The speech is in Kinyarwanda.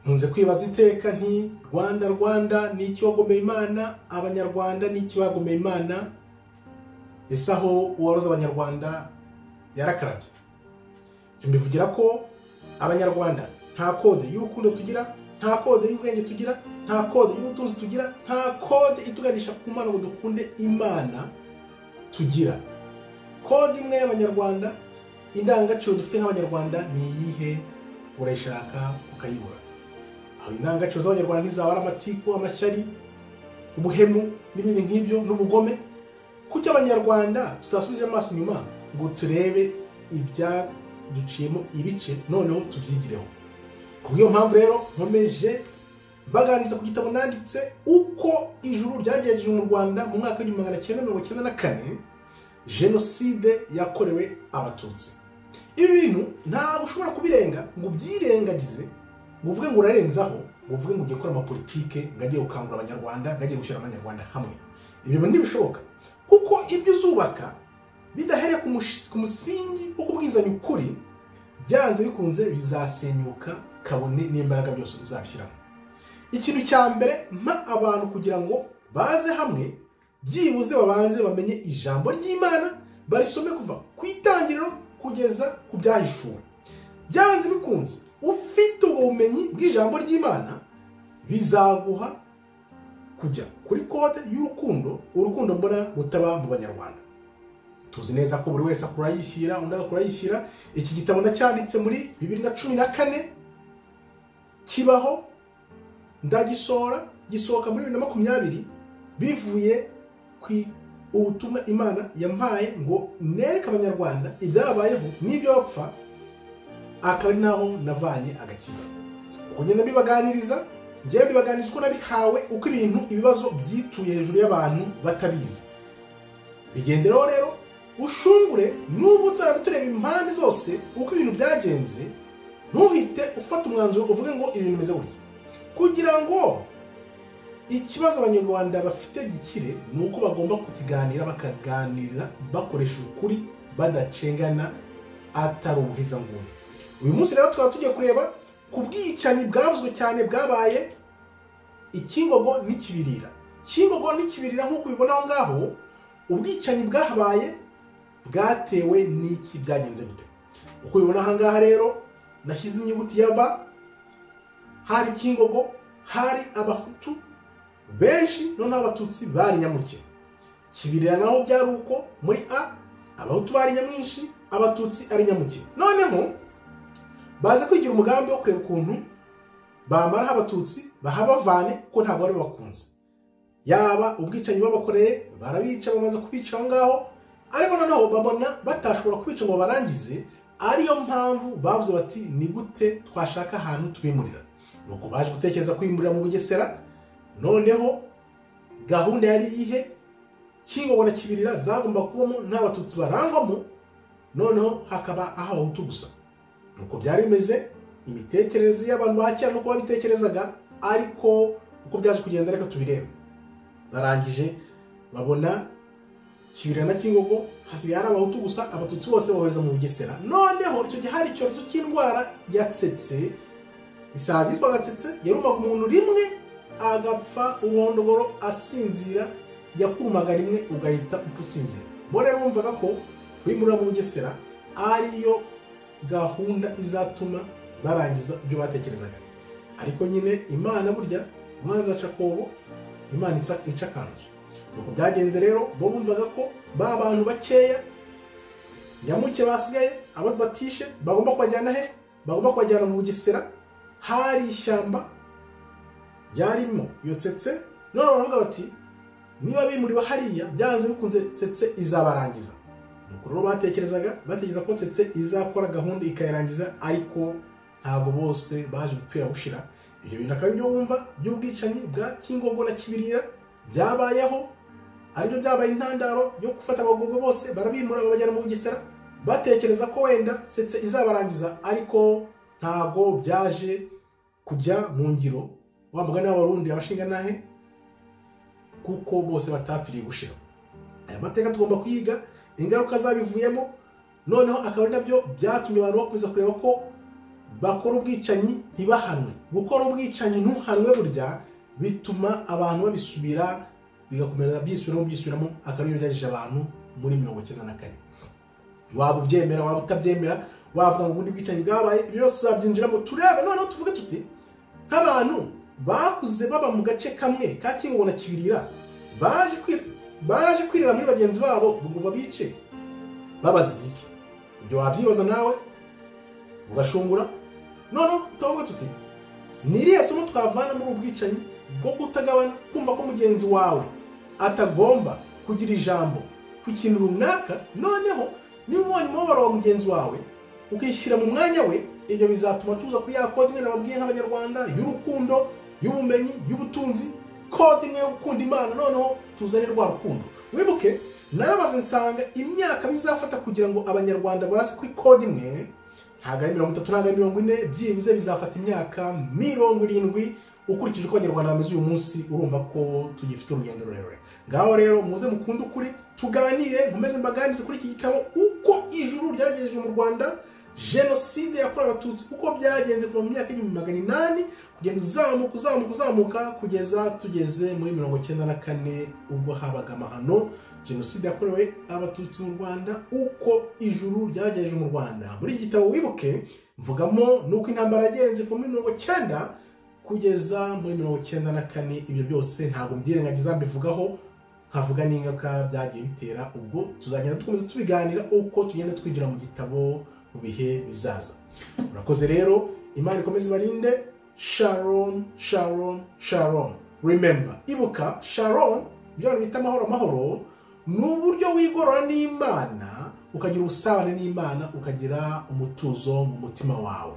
Nkunze kwibaza iteka nti Rwanda Rwanda ni iki wagomeye Imana, Abanyarwanda ni iki bagomeye Imana? Ese aho uwaroze Abanyarwanda yarakarabye? Mbivugira ko Abanyarwanda nta code y'urukundo tugira, nta code y'ubwenge tugira, nta code y'ubutunzi tugira, nta code ituganisha ku Mana ngo dukunde Imana tugira. Code imwe y'Abanyarwanda, indangagaciro dufite nk'Abanyarwanda ni iyihe? Urayishaka ukayibura. Aho indangagaciro z'Abanyarwanda ntizaba ari amatiku, amashyari, ubuhemu n'ibindi nk'ibyo n'ubugome. Kuki Abanyarwanda tutasubiza amaso inyuma ngo turebe ibyaduciyemo ibice, noneho tubyigireho? Kubw'iyo mpamvu rero nkomeje mbaganiriza ku gitabo nanditse uko ijuru ryagerageje mu Rwanda mu mwaka w'1994, jenoside yakorewe Abatutsi. Ibi bintu ntabwo ushobora kubirenga ngo ubyirengagize, ngo uvuge ngo urarenzaho, ngo uvuge ngo ugiye gukora amapolitike, ngo agiye gukangurira Abanyarwanda, ngo agiye gushyira Abanyarwanda hamwe. Ibyo bintu ntibishoboka, kuko ibyo uzubaka bidahereye ku musingi wo kubwizanya ukuri, byanze bikunze bizasenyuka, kabone n'imbaraga byose uzabishyiramo. Ikintu cya mbere mpa abantu kugira ngo baze hamwe, byibuze babanze bamenye ijambo ry'Imana, barisome kuva ku itangiriro kugeza ku byahishuwe. Byanze bikunze ufite ubwo bumenyi bw'ijambo ry'Imana bizaguha kujya kuri code y'urukundo. Urukundo mbona rutaba mu Banyarwanda. Tuzi neza ko buri wese akura yishyira, undi agakura yishyira. Iki gitabo nacyanditse muri 2014, kibaho ndagisohora, gisohoka muri 2020, bivuye ku ubutumwa Imana yampaye ngo nereke Abanyarwanda ibyabayeho n'ibyo bapfa, akaba ari naho navanye agakiza. Uko ngenda mbibaganiriza, ngiye mbibaganiriza uko nabihawe, uko ibintu ibibazo byituye hejuru y'abantu batabizi. Bigenderaho rero ushungure, nubwo tuzajya tureba impande zose uko ibintu byagenze, ntuhite ufata umwanzuro uvuge ngo ibintu bimeze gutya. Kugira ngo ikibazo Abanyarwanda bafite gikire, ni uko bagomba kukiganira, bakaganira bakoresheje ukuri, badacengana, atari ubuhezanguni. Uyu munsi rero tukaba tugiye kureba ku bwicanyi bwavuzwe cyane bwabaye Ikingogo n'Ikibirira. Kingogo n'Ikibirira nk'uko ubibona aho ngaho, ubwicanyi bwahabaye bwatewe n'iki, byagenze gute? Uko ubibona aha ngaha rero, nashyize inyuguti ya B, hari Kingogo, hari Abahutu benshi, noneho Abatutsi bari nyamuke. Kibirira naho byari uko, muri A Abahutu bari nyamwinshi, Abatutsi ari nyamuke. Noneho baza kwigira umugambi wo kureba ukuntu bamaraho Abatutsi, bahabavane, kuko ntabwo bari bakunze. Yaba ubwicanyi babakoreye, barabica, bamaze kubica aho ngaho, ariko noneho babona batashobora kubica ngo barangize. Ariyo mpamvu bavuze bati ni gute twashaka ahantu tubimurira. Nuko baje gutekereza kwimurira mu Bugesera. Noneho gahunda yari ihe? Kingogo na Kibirira zagomba kubamo nta Batutsi barangwamo, noneho hakaba aho Abahutu gusa. Nuko byari bimeze, imitekerereze y'abantu ba kera nuko babitekerezaga, ariko uko byaje kugenda reka tubirebe. Barangije babona Kibirira na Kingogo hasigaye ari Abahutu gusa, Abatutsi bose bohereza mu Bugesera. Noneho icyo gihe hari icyorezo cy'indwara ya tsetse, isazi yitwaga tsetse, yarumaga umuntu rimwe agapfa ubuhondogoro asinzira, yakurumaga rimwe ugahita upfa usinzira. Bo rero bumvaga ko kwimurira mu Bugesera ariyo gahunda izatuma barangiza ibyo batekerezaga. Ariko nyine Imana burya umwanzi aca kobo, Imana ica akanzu. Nuko byagenze rero, bo bumvaga ko ba bantu bakeya nyamuke basigaye, abo batishe, bagomba kubajyana he? Bagomba kubajyana mu Bugesera. Hari ishyamba ryarimo iyo tsetse. None baravuga bati niba bimuriwe hariya, byanze bikunze tsetse izabarangiza. Nuko rero batekerezaga, batekereza ko tsetse izakora gahunda ikayirangiza, ariko ntabwo bose baje gupfira gushira. Ibyo bintu akaba ibyo wumva by'ubwicanyi bwa Kingogo na Kibirira byabayeho, aribyo byabaye intandaro yo gufata abagogo bose barabimura babajyana mu Bugesera, batekereza ko wenda tsetse izabarangiza, ariko ntabwo byaje kujya mu ngiro. Wa mugani w'Abarundi abashinga nahe, kuko bose batapfiriye gushira. Aya mateka tugomba kwiga ingaruka zabivuyemo, noneho akaba ari nabyo byatumye abantu bakomeza kureba ko bakora ubwicanyi ntibahanwe. Gukora ubwicanyi ntuhanwe burya bituma abantu babisubira, bigakomeza byisubiramo, akaba aribyo byagejeje abantu muri 94. Waba ubyemera waba utabyemera, wavuga ngo ubundi bwicanyi bwabaye, ibyo byose tuzabyinjiramo turebe. Noneho tuvuge tuti nk'abantu bakuze baba mu gace kamwe ka Kingogo na Kibirira, baje kwirira muri bagenzi babo ngo babice, babazize iki? Ibyo wabyibaza nawe ugashungura. Noneho tuvuga tuti ni irihe somo twavana muri ubu bwicanyi bwo kutagabana, kumva ko mugenzi wawe atagomba kugira ijambo ku kintu runaka? Noneho niba ubonye umubabaro wa mugenzi wawe ukishyira mu mwanya we, ibyo bizatuma tuza kuri ya code imwe nababwiye nk'Abanyarwanda, y'urukundo, y'ubumenyi, y'ubutunzi, code imwe yo gukunda Imana. Noneho tuzane rwa rukundo. Wibuke narabaze nsanga imyaka bizafata kugira ngo Abanyarwanda baze kuri code imwe ntabwo ari 30, ntabwo ari 40, byibuze bizafata imyaka 70 ukurikije uko Abanyarwanda bameze uyu munsi. Urumva ko tugifite urugendo rurerure. Ngaho rero muze mukunde ukuri, tuganire, nkomeze mbaganirize kuri iki gitabo, uko ijuru ryagejeje mu Rwanda jenoside yakorewe Abatutsi, uko byagenze kuva mu myaka 1800 kugenda uzamuka uzamuka uzamuka kugeza tugeze muri 94, ubwo habaga amahano, jenoside yakorewe Abatutsi mu Rwanda, uko ijuru ryagejeje mu Rwanda. Muri iki gitabo wibuke mvugamo nuko intambara yagenze kuva muri 90 kugeza muri 94. Ibyo byose ntabwo mbyirengagiza, mbivugaho, nkavuga n'ingaruka byagiye bitera. Ubwo tuzagenda dukomeza tubiganira uko tugenda twinjira mu gitabo mu bihe bizaza. Murakoze rero, Imana ikomeze ibarinde. Shalom, shalom, shalom. Remember, ibuka, shalom, ibyo abantu bita amahoro, amahoro ni uburyo wigorora n'Imana, ukagira ubusabane n'Imana, ukagira umutuzo mu mutima wawe.